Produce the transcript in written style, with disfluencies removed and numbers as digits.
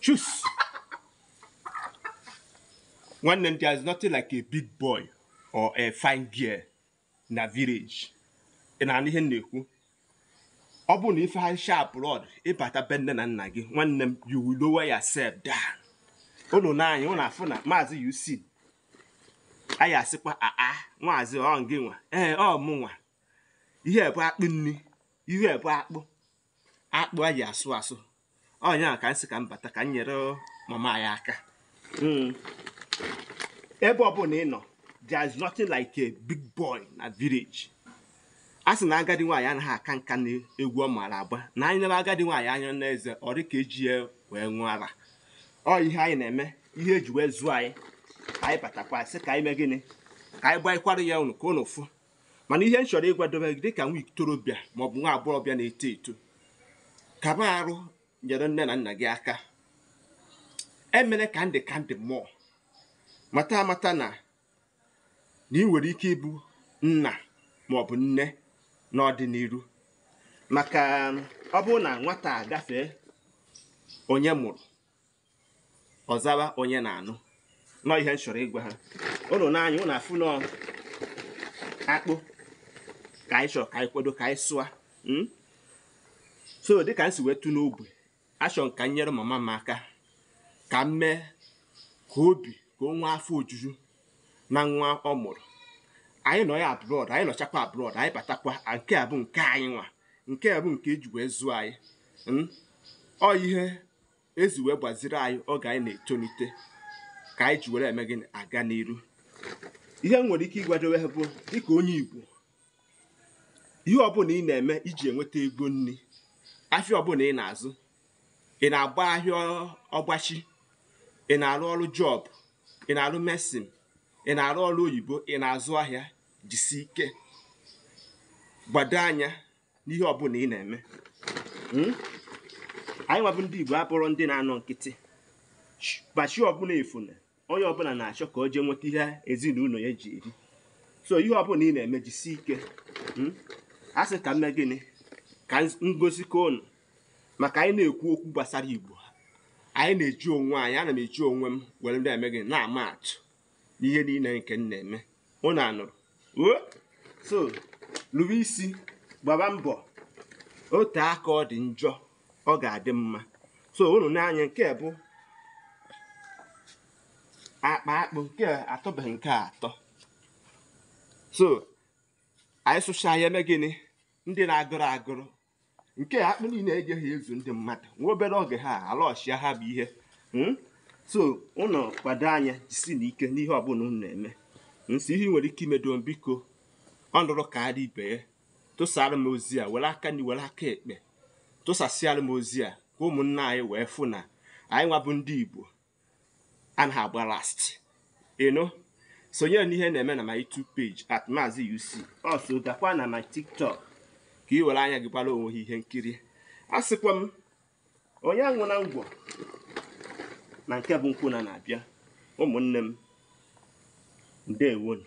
Chus! Nwanne m, there is nothing like a big boy or a fine girl na village. Ị na-anụ ihe m na-ekwu? Ọ bụrụ na ife ha abroad, ịbata be nne na nna gị, nwanne m, you will lower yourself down. Unu n'anya unu afụ na Maazị UC anyị asịkwa aa maazị ọ gị nwa, ee ọ mụ nwa. Ihe bụ akpụ nni, ihe bụ akpụ akpụ anyị asụ asụ. Ọnya ka m sị ka m bata ka m nyere mama anyị aka. Ebe ọbụla ị nọ, there is nothing like a big boy na village. A sị na agadi nwaanyị anaghị aka nka na egwu ọ maara agba, na anyị nebe agadi nwaanyị anya n'eze, ọ dị ka eji ya wee ṅụọ ara. Ọ ihe anyị na-eme, ihe eji wee zụọ anyị, anyị batakwa sị ka anyị mee gịnị, ka anyị gbanyekwara ya unu ka unu fụ. Mana ihe m chọrọ ịgwadobe gị dịka nwa ikorobịa maọbụ nwa agbọghọbịa na-eto eto, kaba arụ nyere nne na nna gị aka. Emere ka ndị ka ndị mmụọ mata amata na ị nwere ike ịbụ nna maọbụ nne n'ọdịnihu. Maka ọ bụrụ na nwata agafee onye mụrụ, ọzawa onye na-anụ. Nọ ihe m chọrọ ịgwa ha. Unu n'anya unu afụ nọ akpụ ka anyị chọrọ ka anyị kwado ka anyị sụa. So dịka m si wee tụ n'ogbe, achọrọ m ka m nyere mama m aka ka m mee ka obi ka o nwee afọ ojuju na nwa ọ mụrụ. Anyị nọ ya abroad, anyị nọchakwa abroad, anyị batakwa, nke a bụ nke anyị nwa, nke a bụ nke eji wee zụọ anyị. Ọ ihe ezi wee gbaziri anyị oge anyị na-etolite ka anyị ji were eme gịnị aga n'iru. Ihe m nwere ike ịgwadowe ha bụ dịka onye Igbo, ihe ọbụla ị na-eme iji enweta ego nri, afịa ọbụla ị na-azụ, ị na-agba ahịa ọgbachi, ị na-arụ ọrụ job, ị na-arụ mesin, ị na-arụ ọrụ oyibo, ị na-azụ ahịa, jisi ike gbado anya n'ihe ọbụla ị na-eme. Anyị nwabụ ndị Igbo abụrụ ndị na-anọ nkịtị. Gbachi ọbụla efuna, onye ọbụla na-achọ ka o jee nweta ihe ezinụlọ ya ji eri. So ihe ọbụla ị na-eme, jisi ike. A sị ka m mee gịnị, ka ngosi ka unu, maka anyị na-ekwu okwu gbasara Igbo, anyị na-eji onwe anyị, ana m eji onwe m were na-eme gịnị, na-ama atụ n'ihe niile nke m na-eme. Unu anụrụ? So lụrụ isi, gbaba mbọ, ote aka ọ dị njọ, ọ ga-adị mma. So unu n'anya, nke bụ akpa akpụ, nke atọbeghị nke atọ. So anyị sụchaa ya eme gịnị, ndị na-agụrụ agụrụ nke akpụ niile ejeghị ezu ndị mmadụ nwa obere oge ha alọchịa ha bụ ihe. So unu kwado anya, jisi n'ike n'ihe ọbụla unu na-eme. Nsi ihe ị nwere ike imedo, biko ọ nụrụ ka ara ibe ya, tụsara m ozi a, were aka nri were aka ekpe tụsasịara m ozi a ka ụmụnna anyị wee fụ na anyị nwabụ ndị Igbo anaghị agba last. Ịnụ sonyere n'ihe na-eme na my YouTube page at Maazị UC. Also gakwa na my TikTok ka ị were anya gị gbara onwe ha ihe nkiri. A sịkwa m onye aṅụ na ngwọ na nke bụ nkwụ na na-abịa. Ụmụnne m, ndewonu.